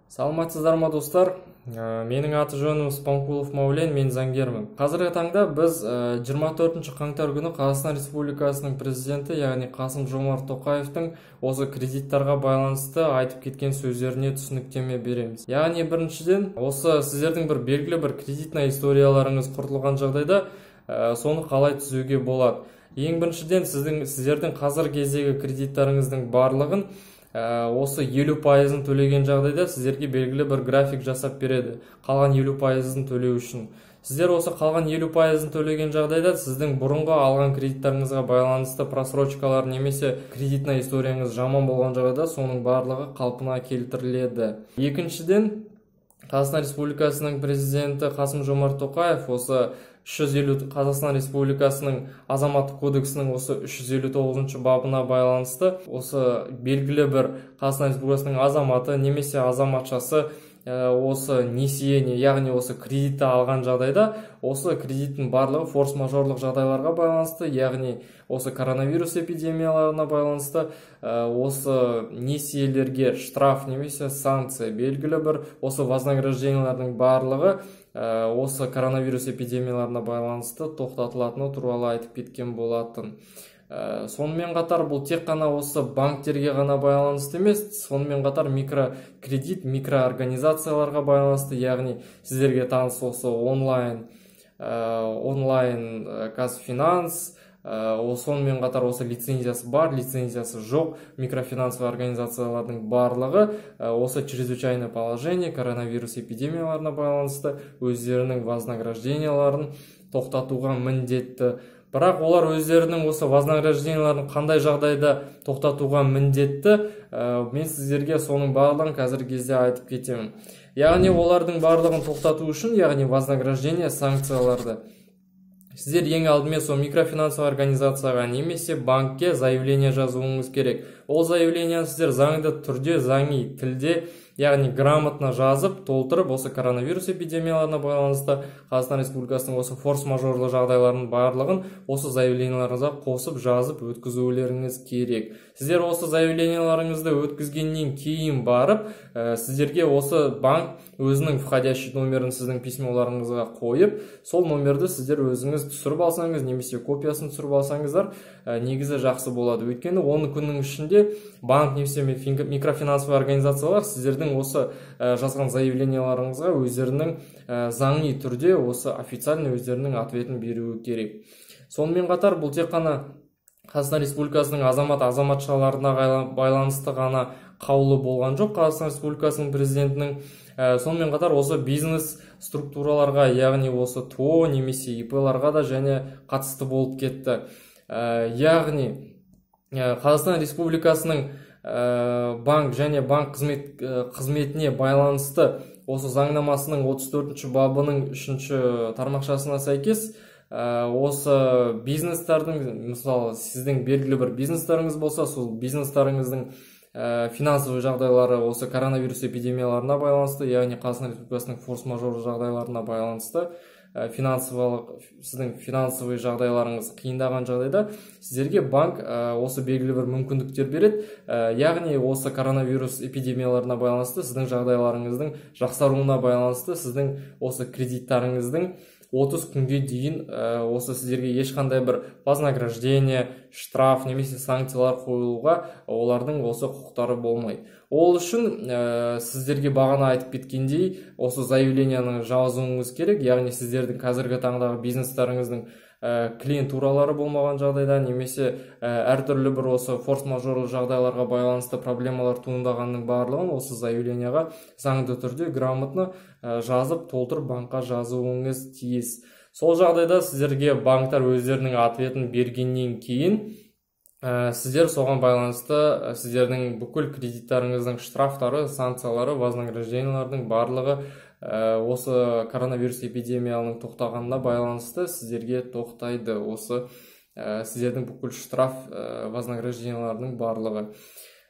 Саламатсыздар ма, достар? Менің аты жөнім Спанқұлов Мәулен, мен заңгермін. Қазіргі таңда біз 24 қаңтар күні Қазақстан Республикасының президенті, яғни Қасым Жомарт Тоқаевтың осы кредиттарға байланысты айтып кеткен сөздеріне түсініктеме береміз. Яғни біріншіден, осы сіздердің бір белгілі бір кредитный историяларыңыз құртылған жағдайда соны қалай түзеуге болады? Ең біріншіден, сіздердің қазіргі кездегі кредиттарыңыздың барлығын осы 50%-ын төлеген жағдайда сіздерге белгілі бір график жасап береді қалған 50%-ын төлеу үшін. Сіздер осы қалған 50%-ын төлеген жағдайда сіздің бұрынғы алған кредиттарыңызға байланысты просрочкалар немесе кредитный историяңыз жаман болған жағдайда соның барлығы қалпына келтіріледі. Екіншіден, Қазақстан Республикасының президенті Қасым Жомарт Тоқаев осы 350 Қазақстан Республикасының Азаматтық кодексінің осы 359 бабына байланысты осы белгілі бір Қазақстан Республикасының азаматы немесе азаматшасы осы несиені, яғни осы кредитті алған жағдайда осы кредиттің барлығы форс-мажорлық жағдайларға байланысты, яғни осы коронавирус эпидемияларына байланысты осы несиелерге штраф немесе санкция, белгілі бір осы вознаграждениялардың барлығы осы коронавирус эпидемияларына байланысты тоқтатылатыны туралы айтып кеткен болатын. Сонымен қатар бұл тек қана осы банктерге ғана байланысты емес, сонымен қатар микрокредит, микроорганизацияларға байланысты, яғни сіздерге таныс осы онлайн Казфинанс, сонымен қатар осы лицензиясы бар, лицензиясы жоқ микрофинансовый организациялардың барлығы осы чрезвычайное положение, коронавирус эпидемияларына байланысты өздерінің вознагражденияларын тоқтатуға міндетті. Бірақ олар өздерінің осы вознагражденияларын қандай жағдайда тоқтатуға міндетті, мен сіздерге соның барлығын қазіргі кезде айтып кетемін. Яғни олардың барлығын тоқтату үшін, яғни вознаграждение, санкцияларды сіздер ең алдымен сол микрофинансовый организацияға немесе банкке заявление жазуыңыз керек. Ол заявлениені сіздер заңды түрде, заңи тілде, яғни грамотно жазып, толтырып, осы коронавирус эпидемияларына байланысты Қазақстан Республикасының осы форс-мажорлы жағдайларының барлығын осы заявленияларыңызға қосып жазып өткізулеріңіз керек. Сіздер осы заявленияларыңызды өткізгеннен кейін барып, сіздерге осы банк өзінің входящий номерін сіздің письмоларыңызға қойып, сол номерді сіздер өзіңіз түсіріп алсаңыз немесе копиясын түсіріп алсаңыздар, негізі жақсы болады. Өйткені 10 күннің ішінде банк немесе микрофинансовый организациялар сіздердің осы жазған заявленияларыңызға өздерінің заңи түрде осы официально өздерінің ответін беруі керек. Сонымен қатар бұл тек қана Қазақстан Республикасының азамат азаматшаларына байланысты ғана қаулы болған жоқ Қазақстан Республикасының президентінің. Сонымен қатар осы бизнес структураларға, яғни осы ТО немесе ИП-ларға да және қатысты болып кетті. Яғни Қазақстан Республикасының банк және банк қызметіне байланысты осы заңнамасының 34 бабының 3 тармақшасына сәйкес осы бизнестардың, мысалы сіздің белгілі бір бизнестарыңыз болса, сол бизнестарыңыздың финансовый жағдайлары осы коронавирус эпидемияларына байланысты, яғни Қазақстан Республикасының форс-мажор жағдайларына байланысты финансовалық, сіздің финансовый жағдайларыңыз қиындаған жағдайда сіздерге банк осы белгілі бір мүмкіндіктер береді. Яғни осы коронавирус эпидемияларына байланысты сіздің жағдайларыңыздың жақсаруына байланысты сіздің осы кредиттарыңыздың 30 күнге дейін осы сіздерге ешқандай бір вознаграждение, штраф немесе санкциялар қойылуға олардың осы құқықтары болмайды. Ол үшін сіздерге бағана айтып кеткендей осы заявлениені жазуыңыз керек, яғни сіздердің қазіргі таңдағы бизнестарыңыздың клиентуралары болмаған жағдайда немесе әртүрлі бір осы форс-мажорлы жағдайларға байланысты проблемалар туындағанның барлығын осы заявлениеға заңды түрде грамотно жазып, толтырып банкқа жазуыңыз тиіс. Сол жағдайда сіздерге банктар өздерінің ответін бергеннен кейін сіздер соған байланысты сіздердің бүкіл кредиттарыңыздың штрафтары, санкциялары, вознаграждениялардың барлығы осы коронавирус эпидемияның тоқтағанына байланысты сіздерге тоқтайды. Осы сіздердің бүкіл штраф, вознаграждениялардың барлығы.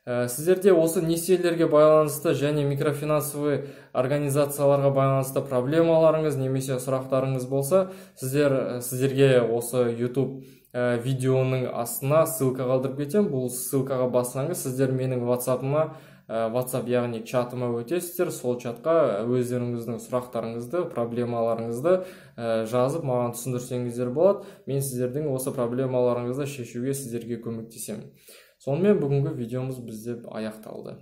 Сіздерде осы несиелерге байланысты және микрофинансовый организацияларға байланысты проблемаларыңыз немесе сұрақтарыңыз болса, сіздерге осы YouTube видеоның астына ссылка қалдырып кетемін. Бұл ссылкаға бассаңыз, сіздер менің WhatsApp-ыма WhatsApp, яғни чатыма өтесіздер. Сол чатқа өздеріңіздің сұрақтарыңызды, проблемаларыңызды жазып, маған түсіндірсеңіздер болады. Мен сіздердің осы проблемаларыңызды шешуге сіздерге көмектесемін. Сонымен, бүгінгі видеомыз бізде аяқталды.